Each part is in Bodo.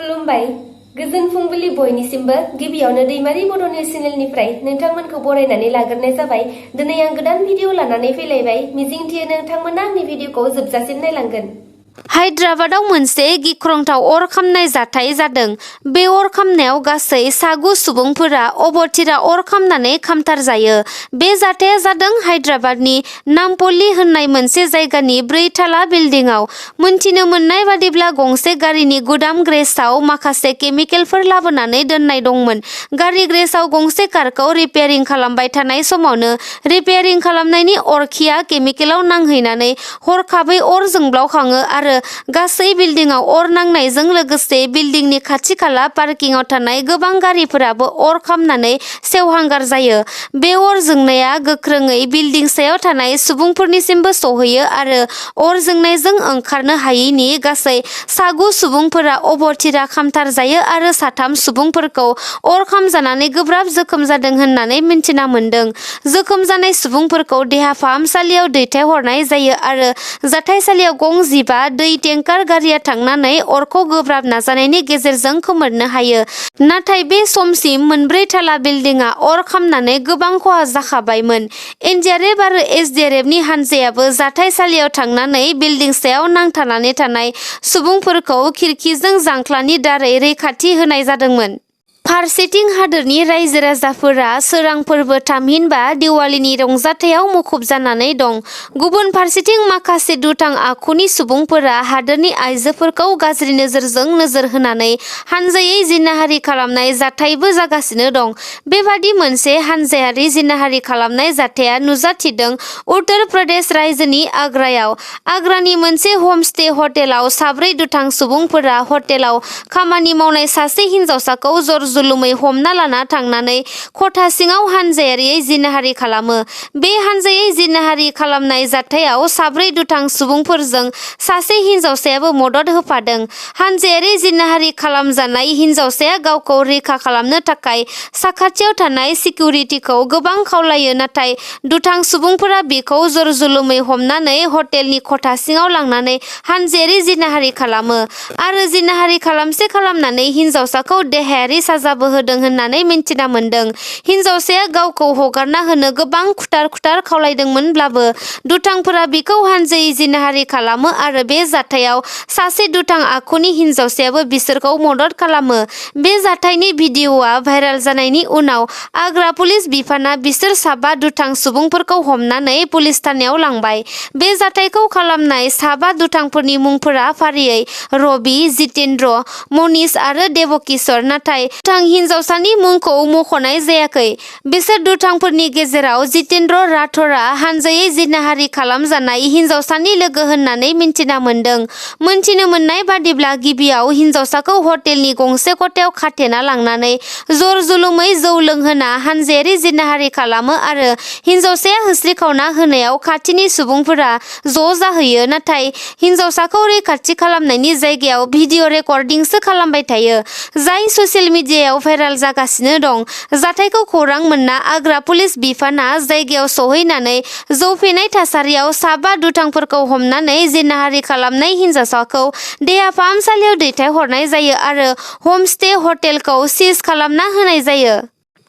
खुलुमबाय गोजोन फुंबिलि बयनिसिमबो गिबियावनो दैमारि बड' निउस चेनेलनिफ्राय नोंथांमोनखौ बरायनानै लाग्रोनाय जाबाय। दिनै आं गोदान भिडिअ लानानै फैलायबाय। मिजिंथियो नोंथांमोना आंनि भिडिअखौ जोबजासिम नायलांगोन। हायद्राबादाव मोनसे गिख्रंथाव अर खामनाय जाथाय जादों। बे अर खामनायाव गासै 7 सुबुंफोरा अबथिरा अर खामनानै खामथारजायो। बे जाथाया जादों हायद्राबादनि नामपल्ली होननाय मोनसे जायगानि 4 थाला बिल्डिंआव। मोनथिनो मोननाय बादिब्ला गंसे गारिनि गुदाम ग्रेजआव माखासे केमिकेलफोर लाबोनानै दोननाय दंमोन। गारि ग्रेजआव गंसे कारखौ रिपेयारिं खालामबाय थानाय समावनो रिपेयारिं खालामनायनि अरखिया केमिकेलाव नांहैनानै हरखाबै अर जोंब्लावखाङो आरो गासै बिल्डिंआव अर नांनायजों लोगोसे बिल्डिंनि खाथि खाला पार्किंआव थानाय गोबां गारिफोराबो अर खामनानै सेवहांगार जायो। बे अर जोंनाया गोख्रोङै बिल्डिं सायाव थानाय सुबुंफोरनिसिमबो सौहैयो आरो अर जोंनायजों ओंखारनो हायैनि गासै 7 सुबुंफोरा अबथिरा खामथारजायो आरो 3 सुबुंफोरखौ अर खामजानानै गोब्राब जोखोम जादों होननानै मिन्थिना मोन्दों। जोखोम जानाय सुबुंफोरखौ देहा फाहामसालियाव दैथायहरनाय जायो आरो जाथायसालियाव गं 15 दै टेंकार गारिया थांनानै अरखौ गोब्राब नाजानायनि गेजेरजों खोमोरनो हायो। नाथाय बे समसिम 4 थाला बिल्डिंआ अर खामनानै गोबां खहा जाखाबायमोन। एनडीआरएफ आरो एसडीआरएफनि हानजायाबो जाथायसालियाव थांनानै बिल्डिं सायाव नांथानानै थानाय सुबुंफोरखौ खिरखिजों जांख्लानि दारै रैखाथि होनाय जादोंमोन। फारसेथिं हादोरनि रायजो राजाफोरा सोरां फोरबो थामहिनबा दिवालीनि रंजाथायाव मुखुब जानानै दं। गुबुन फारसेथिं माखासे दुथां आखुनि सुबुंफोरा हादोरनि आइजोफोरखौ गाज्रि नोजोरजों नोजोर होनानै हानजायै जिनाहारि खालामनाय जाथायबो जागासिनो दं। बेबादि मोनसे हानजायारि जिनाहारि खालामनाय जाथाया नुजाथिदों उत्तर प्रदेश रायजोनि आग्रायाव। आग्रानि मोनसे हमस्टे हटेलाव 4 दुथां सुबुंफोरा हटेलाव खामानि मावनाय सासे हिनजावसाखौ जरजुलुमै हमना लाना थांनानै खथा सिङाव हानजायारियै जिनाहारि खालामो। बे हानजायै जिनाहारि खालामनाय जाथायाव 4 दुथां सुबुंफोरजों सासे हिनजावसायाबो मदद होफादों। हानजायारि जिनाहारि खालामजानाय हिनजावसाया गावखौ रैखा खालामनो थाखाय साखाथियाव थानाय सिकिउरिटिखौ गोबां खावलायो, नाथाय दुथां सुबुंफोरा बिखौ जरजुलुमै हमनानै हटेलनि खथा सिङाव लांनानै हानजायारि जिनाहारि खालामो आरो जिनाहारि खालामनानै हिनजावसाखौ देहायारि साजाबो होदों होननानै मिन्थिना मोन्दों। हिनजावसाया गावखौ हगारना होनो गोबां खुथार खावलायदोंमोनब्लाबो दुथांफोरा बिखौ हानजायै जिनाहारि खालामो आरो बे जाथायाव सासे दुथां आखुनि हिनजावसायाबो बिसोरखौ मदद खालामो। बे जाथायनि भिडिअ'आ भाइरेल जानायनि उनाव आग्रा पुलिस बिफाना बिसोर 5 दुथां सुबुंफोरखौ हमनानै पुलिस थानायाव लांबाय। बे जाथायखौ खालामनाय 5 दुथांफोरनि मुंफोरा फारियै रबि, जितेन्द्र, मनीष आरो देबकिशोर, नाथाय दुथां हिनजावसानि मुंखौ मख'नाय जायाखै। बिसोर दुथांफोरनि गेजेराव जितेन्द्र राठौरआ हानजायै जिनाहारि खालामजानाय हिनजावसानि लोगो होननानै मिन्थिना मोन्दों। मोनथिनो मोननाय बादिब्ला गिबियाव हिनजावसाखौ हटेलनि गंसे खथायाव खाथेना लांनानै जरजुलुमै जौ लोंहोना हानजायारि जिनाहारि खालामो आरो हिनजावसाया होस्रिखावना होनायाव खाथिनि सुबुंफोरा ज' जाहैयो, नाथाय हिनजावसाखौ रैखाथि खालामनायनि जायगायाव भिडिअ रेकर्डिंसो खालामबाय थायो, जाय ससियेल मिडियायाव भाइरेल जागासिनो दं। जाथायखौ खौरां मोनना आग्रा पुलिस बिफाना जायगायाव सौहैनानै जौ फेनाय थासारियाव 5 दुथांफोरखौ हमनानै जिनाहारि खालामनाय हिनजावसाखौ देहा फाहामसालियाव दैथायहरनाय जायो आरो हमस्टे हटेलखौ सिज खालामना होनाय जायो।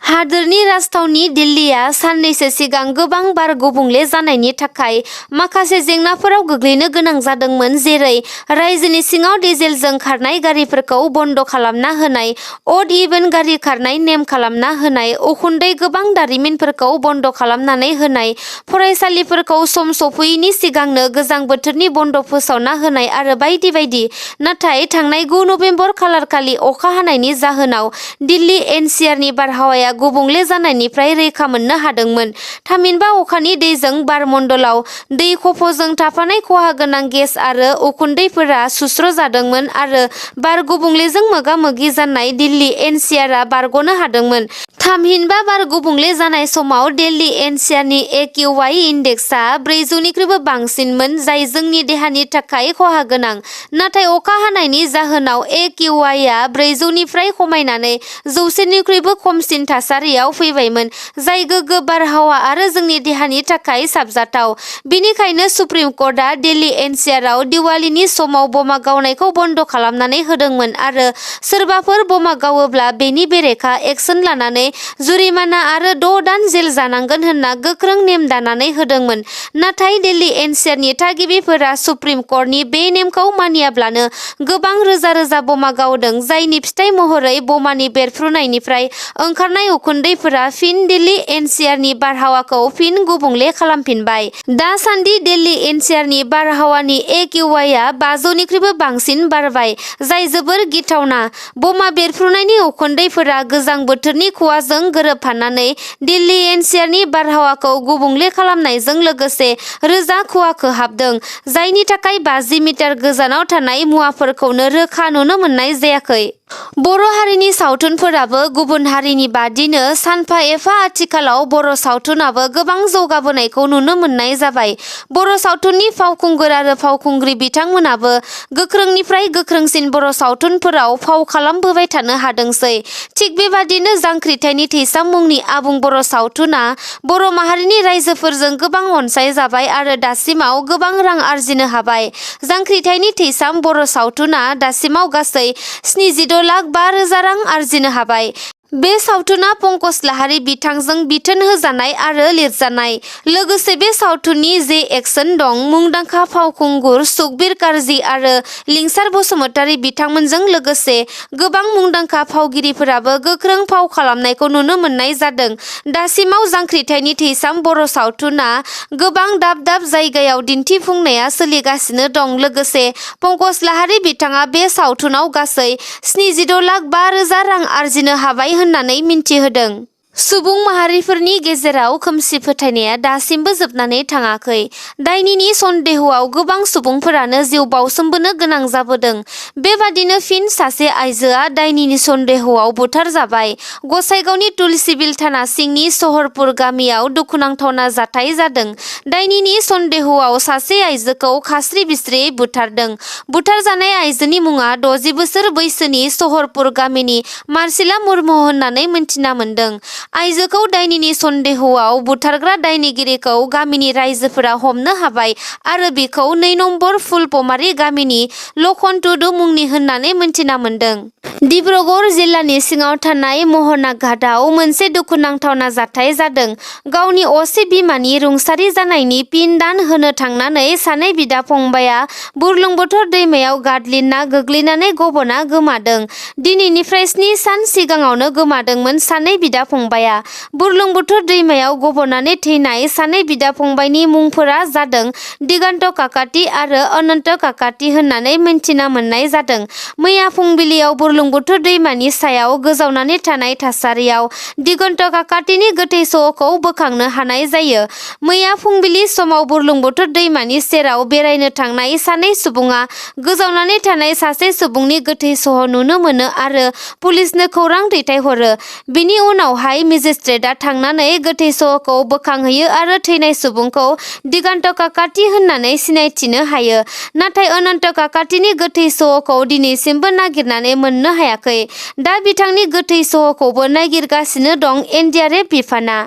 हादोरनि राजथावनि दिल्लीया साननैसो सिगां गोबां बार गुबुंले जानायनि थाखाय माखासे जेंनाफोराव गोग्लैनो गोनां जादोंमोन, जेरै रायजोनि सिङाव डिजेलजों खारनाय गारिफोरखौ बन्द खालामना होनाय, अड इभेन गारि खारनाय नेम खालामना होनाय, उखुन्दै गोबां दारिमिनफोरखौ बन्द खालामनानै होनाय, फरायसालिफोरखौ सम सफैयैनि सिगांनो गोजां बोथोरनि बन्द फोसावना होनाय आरो बायदि बायदि। नाथाय थांनाय 9 नबेम्बर खालारखालि अखा हानायनि जाहोनाव दिल्ली एनसीआरनि बारहावाया गुबुंले जानायनिफ्राय रैखा मोननो हादोंमोन। थामहिनबा अखानि दैजों बारमण्डलाव दै खफ'जों थाफानाय खहा गोनां गेस आरो उखुन्दैफोरा सुस्र'जादोंमोन आरो बार गुबुंलेजों मोगा-मोगि जानाय दिल्ली एनसीआरआ बारग'नो हादोंमोन। थामहिनबा बार गुबुंले जानाय समाव दिल्ली एनसीआरनि एक्यूआई इन्डेक्सआ 400निख्रुइबो बांसिनमोन, जाय जोंनि देहानि थाखाय खहा गोनां। नाथाय अखा हानायनि जाहोनाव एक्यूआईआ 400निफ्राय खमायनानै 100निख्रुइबो खमसिन थासारि थासारियाव फैबायमोन जाय गोग्गो बारहावा आरो जोंनि देहानि थाखाय साबजाथाव। बेनिखायनो सुप्रिम कर्टआ दिल्ली एनसिआरआव दिवालीनि समाव बमा गावनायखौ बन्द खालामनानै होदोंमोन आरो सोरबाफोर बमा गावोब्ला बेनि बेरेखा एक्शन लानानै जुरिमाना आरो 6 दान जेल जानांगोन होनना गोख्रों नेम दानानै होदोंमोन। नाथाय दिल्ली एनसिआरनि थागिबिफोरा सुप्रिम कर्टनि बे नेमखौ मानियाब्लानो गोबां रोजा रोजा बमा गावदों, जायनि फिथाइ महरै बमानि बेरफ्रुनायनिफ्राय ओंखारनाय उखुन्दैफोरा फिन दिल्ली एनसिआरनि बारहावाखौ फिन गुबुंले खालामफिनबाय। दासान्दि दिल्ली एनसिआरनि बारहावानि AQI-आ 500निख्रुइबो बांसिन बारबाय, जाय जोबोर गिथावना। बमा बेरफ्रुनायनि उखुन्दैफोरा गोजां बोथोरनि खुवाजों गोरोबफानानै दिल्ली एनसिआरनि बारहावाखौ गुबुंले खालामनायजों लोगोसे रोजा खुवा खोबहाबदों, जायनि थाखाय 50 मिटार गोजानाव थानाय मुवाफोरखौनो रोखा नुनो मोननाय जायाखै। बर' हारिनि सावथुनफोराबो गुबुन हारिनि बादिनो सानफा एफा आथिखालाव बर' सावथुनाबो गोबां जौगाबोनायखौ नुनो मोननाय जाबाय। बर' सावथुननि फावखुंगुर आरो फावखुंग्रि बिथांमोनाबो गोख्रोंनिफ्राय गोख्रोंसिन बर' सावथुनफोराव फाव खालामबोबाय थानो हादोंसै। थिग बेबादिनो जांख्रिथायनि थैसाम मुंनि आबुं बर' सावथुना बर' माहारिनि रायजोफोरजों गोबां अनसायजाबाय आरो दासिमाव गोबां रां आरजिनो हाबाय। जांख्रिथायनि थैसाम बर' सावथुना दासिमाव गासै 76,05,000 रां आरजिनो हाबाय। बे सावथुना पंकज लाहारी बिथांजों बिथोन होजानाय आरो लिरजानाय। लोगोसे बे सावथुननि जे एक्शन दं, मुंदांखा फावखुंगुर सुकबिर कार्जी आरो लिंसार बसुमतारी बिथांमोनजों लोगोसे गोबां मुंदांखा फावगिरिफोराबो गोख्रों फाव खालामनायखौ नुनो मोननाय जादों। दासिमाव जांख्रिथायनि थैसाम बर' सावथुना गोबां दाब दाब जायगायाव दिन्थिफुंनाया सोलिगासिनो दं। लोगोसे पंकज लाहारी बिथाङा बे सावथुनाव गासै 76,05,000 रां आरजिनो हाबाय होननानै मिन्थिहोदों। सुबुं माहारिफोरनि गेजेराव खोमसि फोथायनाया दासिमबो जोबनानै थाङाखै। दायनिनि सन्देहआव गोबां सुबुंफोरानो जिउ बाउसोमबोनो गोनां जाबोदों। बेबादिनो फिन सासे आइजोआ दायनिनि सन्देहआव बुथारजाबाय। गसाइगावनि तुलसीबिल थाना सिंनि सहरपुर गामियाव दुखुनांथावना जाथाय जादों। दायनिनि सन्देहआव सासे आइजोखौ खास्रि बिस्रियै बुथारदों। बुथारजानाय आइजोनि मुङा 60 बोसोर बैसोनि सहरपुर गामिनि मार्सिला मुर्मु होननानै मिन्थिना मोन्दों। आइजोखौ दायनिनि सन्देहआव बुथारग्रा दायनिगिरिखौ गामिनि रायजोफोरा हमनो हाबाय आरो बिखौ 2 नम्बर फुलपमारि गामिनि लखन टुडु मुंनि होननानै मिन्थिना मोन्दों। डिब्रुगड़ जिल्लानि सिङाव थानाय महनाघाटआव मोनसे दुखुनांथावना जाथाय जादों। गावनि असे बिमानि रुंसारि जानायनि फिन दान होनो थांनानै सानै बिदा फंबाया बुरलुंबुथुर दैमायाव गादलिनना गोग्लैनानै गबना गोमादों। दिनैनिफ्राय 7 सान सिगाङावनो गोमादोंमोन सानै बिदा फंबाया। बुरलुंबुथुर दैमायाव गबनानै थैनाय सानै बिदा फंबायनि मुंफोरा जादों दिगान्त काकाति आरो अनन्त काकाति होननानै मिन्थिना मोननाय जादों। मैया फुंबिलियाव बुरलुंबुथुर दैमानि सायाव गोजावनानै थानाय थासारियाव दिगन्त काकातिनि गोथै सह'खौ बोखांनो हानाय जायो। मैया फुंबिलि समाव बुरलुंबुथुर दैमानि सेराव बेरायनो थांनाय सानै सुबुङा गोजावनानै थानाय सासे सुबुंनि गोथै सह' नुनो मोनो आरो पुलिसनो खौरां दैथायहरो। बिनि उनावहाय मेजिस्ट्रेटआ थांनानै गोथै सह'खौ बोखांहैयो आरो थैनाय सुबुंखौ दिगान्त काकाति होननानै सिनायथिनो हायो। नाथाय अनन्त काकातिनि गोथै सह'खौ दिनैसिमबो नागिरनानै मोननो हायाखै। दा बिथांनि गोथै सह'खौबो नागिरगासिनो दं एनडिआरएफ बिफाना।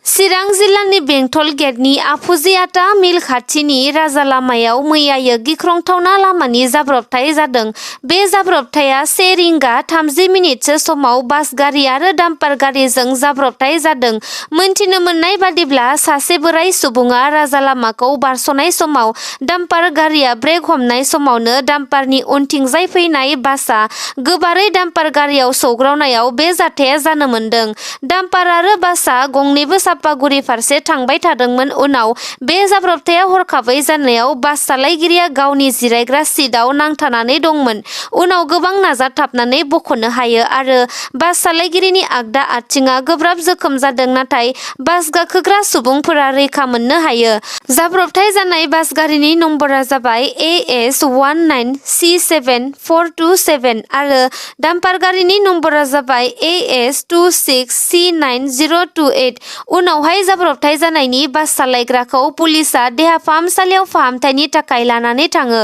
चिरां जिल्लानि बेंटल गेटनि आफुजियाटा मिल खाथिनि राजा लामायाव मैयायो गिख्रंथावना लामानि जाब्रबथाय जादों। बे जाब्रबथाया 1 रिंगा 30 मिनिटसो समाव बास गारि आरो डाम्पार गारिजों जाब्रबथाय जादों। मोनथिनो मोननाय बादिब्ला सासे बोराय सुबुङा राजा लामाखौ बारस'नाय समाव डाम्पार गारिया ब्रेक हमनाय समावनो डाम्पारनि उनथिंजाय फैनाय बासआ गोबारै डाम्पार गारियाव सौग्रावनायाव बे जाथाया जानो मोन्दों। डाम्पार आरो बासआ गंनैबो सापागुरि फारसे थांबाय थादोंमोन। उनाव बे जाब्रबथाया हरखाबै जानायाव बास सालायगिरिया गावनि जिरायग्रा सिटआव नांथानानै दंमोन। उनाव गोबां नाजाथाबनानै बख'नो हायो आरो बास सालायगिरिनि आगदा आथिंआ गोब्राब जोखोम जादों, नाथाय बास गाखोग्रा सुबुंफोरा रैखा मोननो हायो। जाब्रबथाय जानाय बास गारिनि नम्बरा जाबाय AS19C7427 आरो डाम्पार गारिनि नम्बरा जाबाय AS26C9028। उनावहाय जाब्रबथाय जानायनि बास सालायग्राखौ पुलिसआ देहा फाहामसालियाव फाहामथायनि थाखाय लानानै थाङो।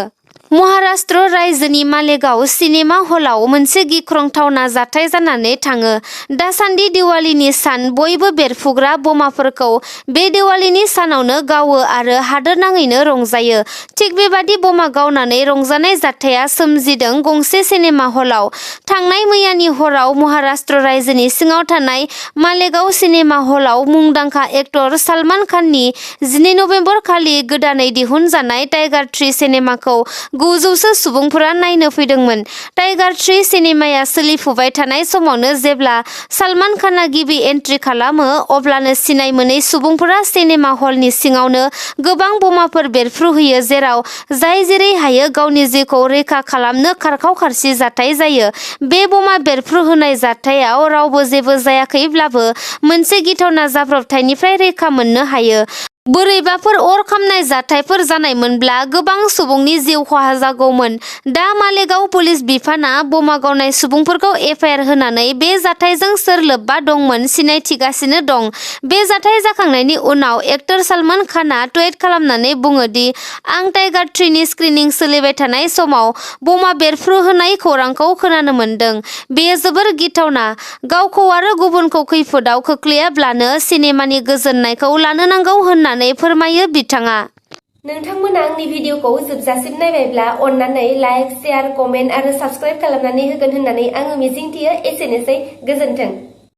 महाराष्ट्र रायजोनि मालेगाव सिनेमा हलाव मोनसे गिख्रंथावना जाथाय जानानै थाङो। दासान्दि दिवालीनि सान बयबो बेरफुग्रा बमाफोरखौ बे दिवालीनि सानावनो गावो आरो हादोरनाङैनो रंजायो। थिग बेबादि बमा गावनानै रंजानाय जाथाया सोमजिदों गंसे सिनेमा हलाव। थांनाय मैयानि हराव महाराष्ट्र रायजोनि सिङाव थानाय मालेगाव सिनेमा हलाव मुंदांखा एक्टर सलमान खाननि 12 नबेम्बर खालि गोदानै दिहुनजानाय टाइगार 3 सिनेमाखौ 900सो सुबुंफोरा नायनो फैदोंमोन। टाइगार 3 सिनेमाया सोलिफुबाय थानाय समावनो जेब्ला सलमान खानआ गिबि एन्ट्रि खालामो अब्लानो सिनाय मोनै सुबुंफोरा सिनेमा हलनि सिङावनो गोबां बमाफोर बेरफ्रुहोयो, जेराव जाय जेरै हायो गावनि जिउखौ रैखा खालामनो खारखाव खारसि जाथाय जायो। बे बमा बेरफ्रुहोनाय जाथायाव रावबो जेबो जायाखैब्लाबो मोनसे गिथावना जाब्रबथायनिफ्राय रैखा मोननो हायो। बोरैबाफोर अर खामनाय जाथायफोर जानायमोनब्ला गोबां सुबुंनि जिउ खहा जागौमोन। दा मालेगाव पुलिस बिफाना बमा गावनाय सुबुंफोरखौ एफआइआर होनानै बे जाथायजों सोर लोब्बा दंमोन सिनायथिगासिनो दं। बे जाथाय जाखांनायनि उनाव एक्टर सलमान खानआ टुइट खालामनानै बुङो दि आं टाइगार 3 नि स्क्रिनिं सोलिबाय थानाय समाव बमा बेरफ्रुहोनाय खौरांखौ खोनानो मोन्दों। बेयो जोबोर गिथावना। गावखौ आरो गुबुनखौ खैफोदाव खोख्लैयाब्लानो सिनेमानि गोजोननायखौ लानो नांगौ होननानै फोरमायो बिथाङा। नोंथांमोना आंनि भिडिअखौ जोबजासिम नायबायब्ला अन्नानै लाइक, शेयार, कमेन्ट आरो साबस्क्राइब खालामनानै होगोन होननानै आङो मिजिंथियो। एसेनोसै, गोजोन्थों।